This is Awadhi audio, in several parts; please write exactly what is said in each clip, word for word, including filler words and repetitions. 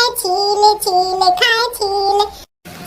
छील छील खाए छील।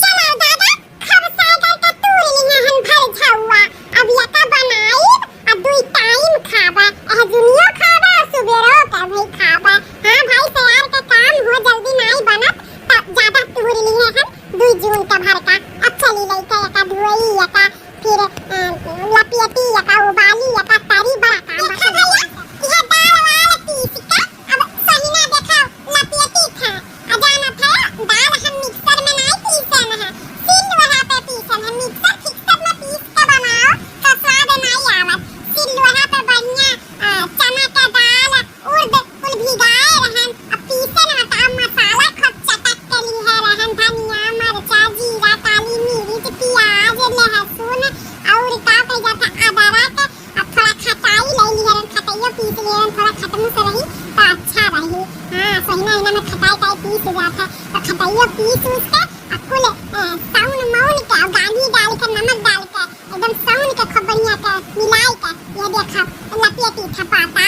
चला दादा, खब सागर का तूर लिहे हन भर झउआ। अब यका बनाइब, आ दुई टाइम खाबा, अहजुनियो खाबा, सुबेरो का भी खाबा। हाँ भाई, सयार का काम हो, जल्दी नाई बनत, त ज्यादा तूर लिहे हन, दुई जून का भर का। अब चली लइका यका धोई यका, फिर, अ, लपियती यका, उबाली यका, तरी बड़ा काम बा। देखा भैया, यह दाल वाल पीस के अब सहिना देखा लपियती था। आ जानत है, दाल हम मिक्सर में नाई पीसन है, सिलवहा पे पीसन है। मिक्सर फिक्सर में पीस के बनाओ तो स्वाद नाई आवत। सिलवहा पे बढ़िया, अ, चना के दाल, उर्द कुल भिगाए रहन। अब पीसे ना त मसाला खूब चटक के लिहे रहन, धनिया, मरचा, जीरा, काली मिर्च, पियाज, लहसुन और का कहे जाता, अदरक। अब थोड़ा खटाई ले लिहे रहन, खटाइयो पीस लिहे रहन, थोड़ा खटमूस रही तो अच्छा रही। हाँ, सहिना हिना में खटाई टाई पीस जाता, तो खटाइयो पीस उस के आ कुल, अ, साउन माउन के, गाढ़ी डाल के, नमक डाल के, एकदम साउन के खूब बढ़िया के मिलाई के, ये देखा, लपेटी था पाता।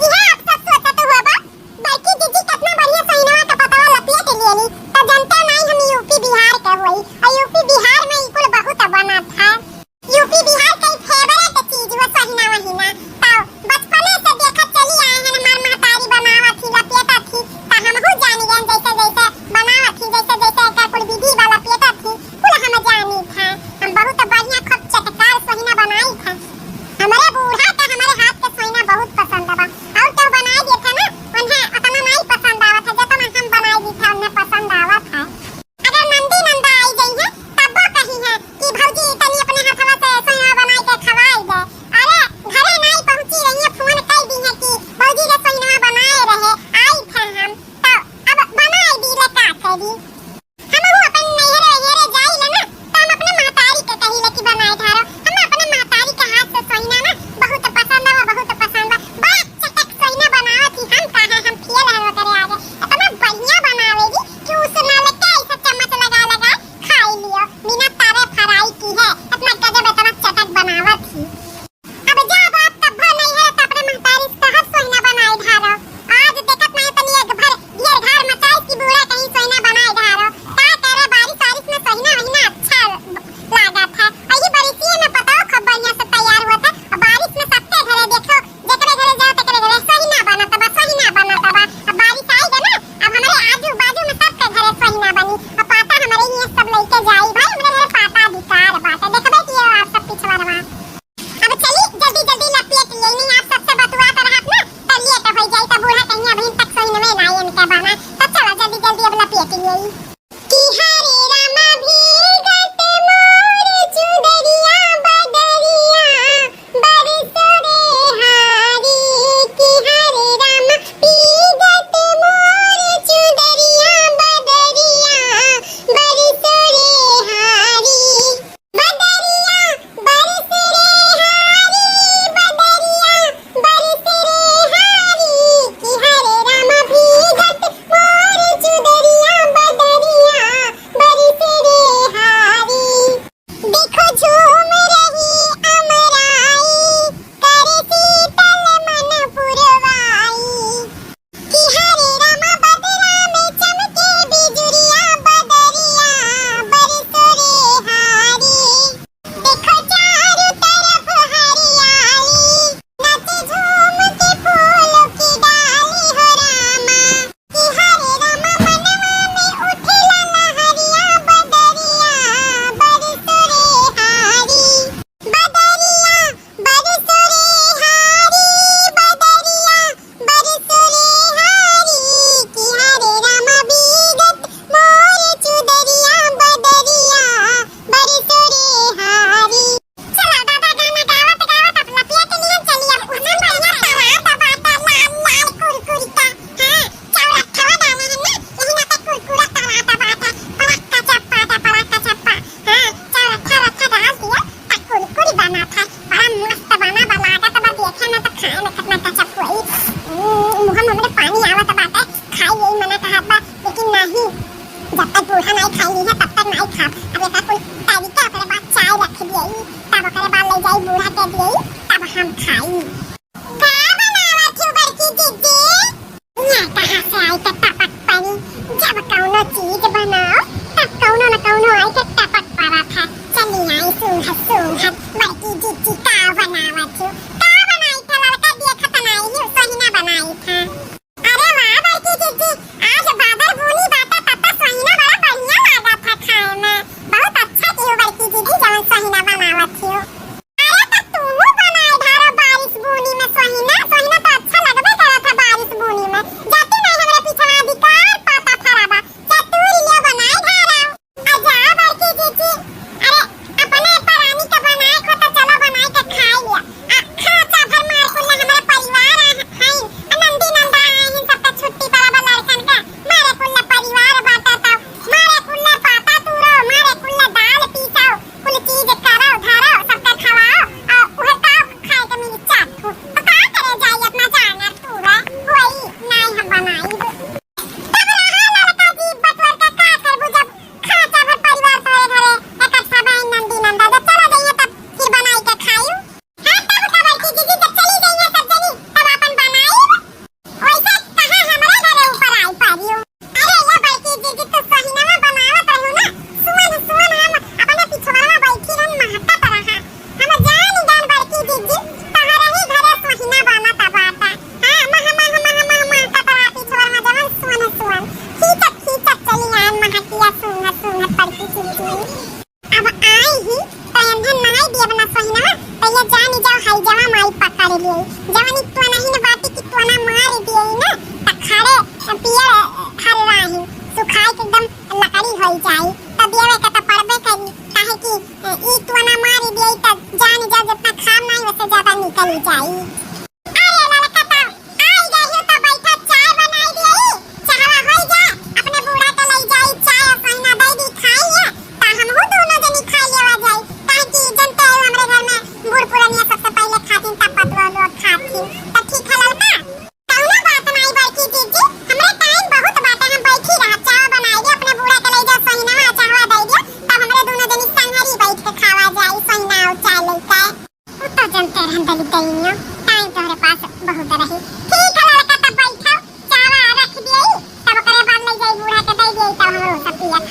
इहे आप सब सोचत होबा, बड़की दीदी कितना बढ़िया सहिनवा के पतवा लपेट लेली, त जनता नाई हम यूपी बिहार के होई, और यूपी बिहार में ई कुल बहुत बनत है। यूपी बिहार के फेवरेट चीज हुआ सहिना वहिना। तो बचपने से देखत चली आए हैं, हमार महतारी बनावत थी, लपेटत थी, त हमहू जानी गए जैसे जैसे बनावत थी, जैसे जैसे एकर कुल विधि बा लपेटत थी, कुल हम जानी था। हम बहुत बढ़िया खूब चटकार सहिना बनाई था। हमारे बूढ़ा का हमारे हाथ के सहिना बहुत पसंद बा। और केहू बनाए देत है ना, उन्हें उतना नहीं पसंद आवत है, जितना हम बनाए दी था, उन्हें पसंद आवत है। अगर नंदी नंदा आई गई है, तब वो कही है कि भौजी तनी अपने हाथवा से सोइनवा बनाई के खवाई दे। अरे घरे नहीं पहुंची रही है, फोन कर दी है कि भौजी के सोइनवा बनाए रहे, आई थे हम, तो अब बनाए दी ले का करी। हम वो अपन नैहरे वैहरे जाई ले ना, तो हम अपने महतारी के कही ले कि बनाए धारो। हम अपने महतारी के हाथ से सोइना ना बहुत पसंद है, बहुत पसंद है। बड़ा चटक सोइना बनावत ही, हम कहा हम फेल है ओकरे आगे। इतना बढ़िया बनावेगी कि उस नलके ऐसा चम्मच लगा लगा खाई लियो, बिना तरे फ्राई की है, इतना गजब, इतना चटक बनावत ही। अब जा बात तब नहीं है, तो अपने महतारी से कहत सोइना बनाई धारो। आज देखत नहीं तनी एक भर ढेर घर मचाई कि बूढ़ा कहीं सोइना बनाई धारो। का करे, बारिश वारिश में सोइना वहिना अच्छा लागत है। और ये बारिशिये में पता हो खूब बढ़िया से तैयार हुआ था। और बारिश में सबके घरे देखो, जेकरे घरे जाओ, तेकरे घरे सोहिना बनत बा, सोहिना बनत बा। अब बारिश आइगा ना, अब हमरे आजू बाजू में सबके घरे सोहिना बनी। अब पाता हमरे हियाँ सब लइके जाई भाई, हमरे घरे पाता अधिकार बाटे। देखबे कियो आप सब पिछवरवा। अब चली जल्दी जल्दी लपेट लेनी, आप सबसे बतुआत रहत ना, त लेट होइ जाई, त बूढ़ा कहीं अभी तक सोहिनवे ना इनके बना। त चला जल्दी जल्दी अब लपेट लेई। कि हरे रामा भीगत मोर चुनरिया बदरिया बरसो रे हारी। कि हरे रामा भीगत मोर चुनरिया बदरिया बरसो रे हारी। बदरिया बरस रे हारी, बदरिया बरस रे हारी, कि हरे राम भीगत मोर चुनरिया, बदरिया बरस रे हारी। देखो झूम रही अमराई, करे शीतल मन पुरवाई। कि हरे रामा बदरा में चमके बिजुरिया, बदरिया बरसो रे हारी। देखो चारों तरफ हरियाली, नाचे झूम के फूलों की डाली हो रामा। कि हरे रामा मनवा में उठेला लहरिया, बदरिया बरसो रे हारी। बदरिया बरसो रे हारी, बदरिया बरसो रे हारी, कि हरे राम बीगत मोर चुदरिया, बदरिया बरसो रे हारी। चला दादा, गाना गावत गावत अब लपिया के लिए चली। अब उन्हें बढ़िया तवा दबाता लाल लाल कुरकुरी का। हाँ, चाउर अठवा डाले हैं ना, यही ना तो कुरकुरा तवा दबाता, पड़ाका चप्पा दा, पड़ाका चप्पा। हाँ, चाउर अठवा अठवा डाल दिया। त कुरकुरी बनत है, बड़ा मस्त बना बा, लागत बा देखे में तो खाए में कितना गजब होई। उम्म, मुँह में हमरे पानी आवत बाटे, खाई यही मना कहत बा, लेकिन नहीं, जब तक बूढ़ा नहीं खाई है तब तक नहीं खाब। अब एकर कोई तरीका, ओकरे बाद चाय रख दिए, तब ओकरे बाद ले जाई बूढ़ा के दिए, तब हम खाई। का बनावत हो बड़की दीदी? यहाँ कहाँ से आई तो टपक पड़ी, जब कौनो चीज बनाओ, तब कौनो न कौनो आई के टपक पड़त है। चली आई सूंघत सूंघत, बड़की जिज्जी का बनावत हो? का बनाई था लड़का, देखत नाई हो, सोहिना बनाई था। अरे वाह बड़की जिज्जी, आज बादर बूनी बाटा तब तो सोहिना बड़ा बढ़िया लागत है खाए में। बहुत अच्छा की हो बड़की जिज्जी, जवन सोहिना बनावत हो। अरे त तू बनाए धारो बारिश बूनी में सोहिना, सोहिना तो अच्छा लगबे करत है बारिश बूनी में। जाती नहीं हमरे पीछे अधिकार पाता फराबा, चतुर लियो बनाए धारो। आ जा बड़की जिज्जी, अरे अपने परानी के बनाए खो तो चलो बनाए के खाई लिया। आ खाचा भर मार कुल्ला हमरे परिवार आ-, हईन, आ नंदी नंदा आए हैं, सबका छुट्टी बराबर लड़कन का, मारे कुल्ला परिवार बाटा तो, मारे कुल्ला पाता तूरो, मारे कुल्ला दाल पीसो, कुल चीज करो, धरो, सबका खवाओ, और उहे का खाए के मिली चाट फूट। तो का करे जाई अपना जाना तूरा, कोई नहीं हम बनाई। तब रहा लड़का जी, बटवर का का करबू, जब खाना चावल परिवार तोरे घरे इकट्ठा बहन नंदी नंदा, जब चला जाइए तब फिर बनाई के खाई। हाँ, तब का बड़की दीदी जब चली गई है सब जनी, तब अपन बनाई। वैसे कहाँ हमरे घरे ऊपर आई पारियो? अरे ये बड़की दीदी तो सोहिनवा बनावत रहू ना, सुअन सुअन हम अपने पिछवाड़ा में बैठी रहन महकत रहा। हम जान जान बड़की दीदी, तहरे ही घरे सोहिना बनत बाटा। हाँ, मह, मह, मह, मह, महकत रहा पिछवाड़ा में जवन सुअन सुअन। खींचत खींचत चली आन महकिया सूंघत सूंघत बड़की दीदी। अब आई ही, तो एंधन नाई दिए बना सोहिना, तो ये जानी जाओ हाई जवा माई पकड़ लिए। जवन ई टोना ही न बाटी की टोना मार दिए ना, त खड़े पियर हर राही, सुखाई के एकदम लकड़ी होई जाई। तो देवे के तो पड़बे करी, काहे कि ई टोना मार दिए त जानी जाओ जितना खाम नहीं वैसे ज्यादा निकल जाई। अरे ललका तो आई गई हो तो बैठा, चाय बनाई दिए, चाहवा होई जा, अपने बूढ़ा के लई जाई, चाय और सोहिना दे दी, खाई लिया, ता हमहू दोनों जनी खाई लेवा जाई, काहे कि जनते हो हमरे घर में बूढ़ पुरनिया सबसे पहले खातिन, तब पतुआ लोग खातिन, तो ठीक है ललका। कौनो बात नहीं बड़की जीजी, हमरे टाइम बहुत बाटे, हम बैठी रहा, चाय बनाई दे, अपने बूढ़ा के लई जा, सोहिना चाहवा दे दिया, तब हमरे दोनों जनी संगरी बैठ के खावा जाई, सोहिना और चाय लेके। उ तो जनते रहन दली दइनियो, टाइम तोहरे पास बहुत रही। ठीक है लड़का, तब बैठो, चावा रख दिए, तब ओकरे बाद ले जाई बूढ़ा के दे दिए, तब हमरो सब पिया